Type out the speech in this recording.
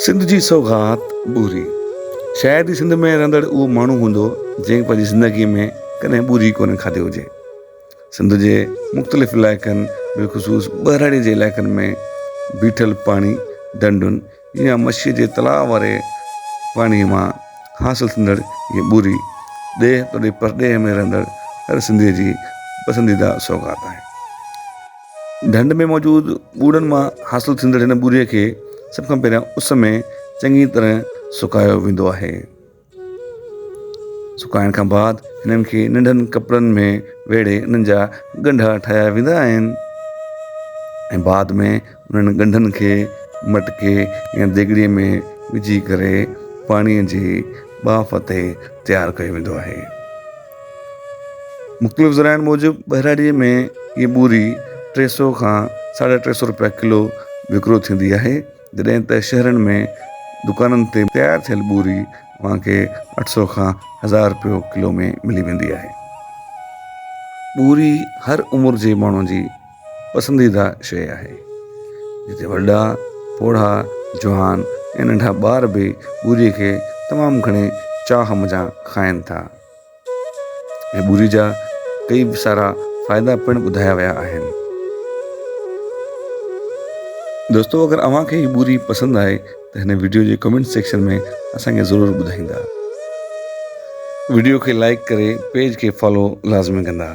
سنڌ جي سوغات ٻوري. شايد ئي سنڌ ۾ رهندڙ اهو ماڻهو هوندو جنهن پنهنجي زندگيء ۾ ڪڏهن ٻوري ڪونه کاڌي هجي. سنڌ جي مختلف علائقن بالخصوص ٻهراڙي جي علائقن ۾ بيٺل پاڻي ڍنڍن يا مڇيء جي تلاء واري پاڻيء مان حاصل ٿيندڙ هيء ٻوري ڏيهه توڙي پرڏيهه ۾ رهندڙ هر سنڌيء جي پسنديده سوغات آهي. ڍنڍ ۾ موجود ٻوڙن مان حاصل ٿيندڙ هن ٻوري کي سڀ کان پهريان اس ۾ چڱي طرح سڪايو ويندو آهي. سڪائڻ کان بعد هنن کي ننڍن ڪپڙن ۾ ويڙهي انهن جا ڳنڍا ٺاهيا ويندا آهن ۽ بعد ۾ انهن ڳنڍن کي مٽڪي يا ديڳڙي ۾ وجهي ڪري پاڻي جي ٻاڦ تي تيار ڪيو ويندو آهي. مختلف ذرائعن موجب ٻهراڙيء ۾ هيء ٻوري 300 کان 350 رپيا ڪلو وڪرو ٿيندي آهي، جڏهن ته شهرن ۾ دڪانن تي تيار ٿيل ٻوري اوهان کي 800 کان هزار رپيو ڪلو ۾ ملي ويندي آهي. ٻوري هر عمر جي ماڻهو جي پسنديده شيء آهي، جتي وڏا، پوڙها، جوان ۽ ننڍا ٻار به ٻوري کي تمام گهڻي چاهه منجهان کائن ٿا. ۽ ٻوري جا ڪئي سارا فائدا پڻ ٻڌايا ويا آهن. دوستو اگر اوهان کي هي ٻوري پسند آهي ته هن وڊيو جي ڪمينٽ سيڪشن ۾ اسان کي ضرور ٻڌائيندا. وڊيو کي لائيڪ ڪري پيج کي فالو لازمي ڪندا.